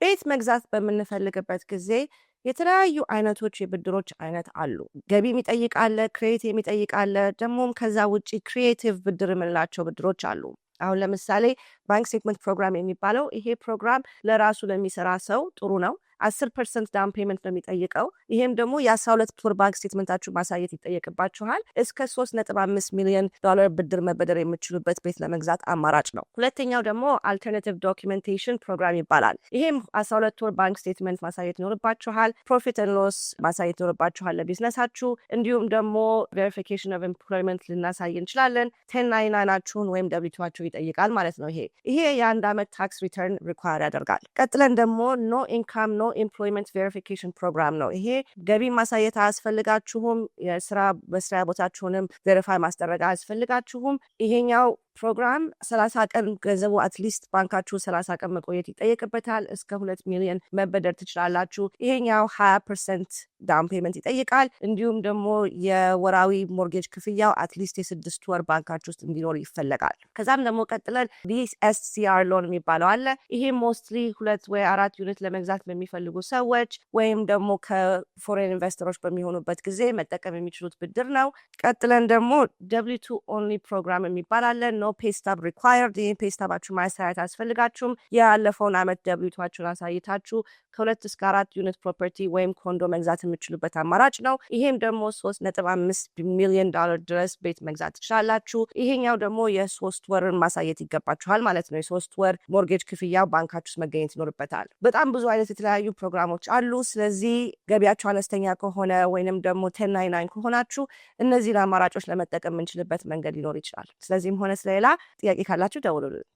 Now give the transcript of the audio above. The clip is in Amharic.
ቤት መግዛት በምንፈልግበት ጊዜ የተለያዩ አይነቶች የብድሮች አይነት አሉ። ገቢ የሚጠይቅ አለ፣ credit የሚጠይቅ አለ። ደግሞም ከዛ ውጭ creative ብድር የምንላቸው ብድሮች አሉ። አሁን ለምሳሌ bank statement program የሚባለው ይሄ ፕሮግራም ለራሱ ለሚሰራ ሰው ጥሩ ነው። 10% down payment ነው የሚጠይቀው። ይሄም ደግሞ የ12 ወር bank statement ኣችሁ ማሳየት ይጠየቅባችኋል። እስከ 3.5 ሚሊዮን ዶላር ብድር መበደር የምትችሉበት ቤት ለመግዛት አማራጭ ነው። ሁለተኛው ደግሞ alternative documentation program ይባላል። ይሄም 12 ወር bank statement ማሳየት ይኖርባችኋል። Profit and loss ማሳየት ይኖርባችኋል ለቢዝነሳችሁ። እንዲሁም ደግሞ verification of employment ልናሳይ እንችላለን። 1099ኣችሁን ወይም W-2ኣችሁ ይጠይቃል ማለት ነው። ይሄ የአንድ ዓመት tax return require ያደርጋል። ቀጥለን ደግሞ no income, no employment verification program ነው። ይሄ ገቢ ማሳየት አያስፈልጋችሁም። የስራ መስሪያ ቦታችሁንም verify ማስደረግ አያስፈልጋችሁም። ይሄኛው ፕሮግራም 30 ቀን ገንዘቡ at least ባንካችሁ 30 ቀን መቆየት ይጠየቅበታል። እስከ 2 ሚሊዮን መበደር ትችላላችሁ። ይሄኛው 20% down payment ይጠይቃል። እንዲሁም ደግሞ የወራዊ mortgage ክፍያው at least የ6 ወር ባንካችሁ ውስጥ እንዲኖር ይፈለጋል። ከዛም ደግሞ ቀጥለን DSCR loan የሚባለው አለ። ይሄ mostly ሁለት ወይ አራት unit ለመግዛት በሚፈልጉ ሰዎች ወይም ደግሞ ከ foreign investor ኦች በሚሆኑበት ጊዜ መጠቀም የሚችሉት ብድር ነው። ቀጥለን ደግሞ W-2 only program የሚባል አለ። No pay stub required። ይህ pay stub ኣችሁ ማሳየት አያስፈልጋችሁም። ያለፈውን አመት W-2ኣችሁን አሳይታችሁ ከሁለት እስከ አራት unit property ወይም condo መግዛት የምትችሉበት አማራጭ ነው። ይሄም ደግሞ 3.5 ሚሊዮን ዶላር ድረስ ቤት መግዛት ትችላላችሁ። ይሄኛው ደግሞ የ3 ወርን ማሳየት ይገባችኋል ማለት ነው። የ3 ወር mortgage ክፍያው ባንካችሁ ውስጥ መገኘት ይኖርበታል። በጣም ብዙ አይነት የተለያዩ ፕሮግራሞች አሉ። ስለዚህ ገቢያችሁ አነስተኛ ከሆነ ወይንም ደግሞ 1099 ከሆናችሁ እነዚህን አማራጮች ለመጠቀም የምንችልበት መንገድ ሊኖር ይችላል። ስለዚህም ሆነ ስለሌላ ጥያቄ ካላችሁ ደውሉልን።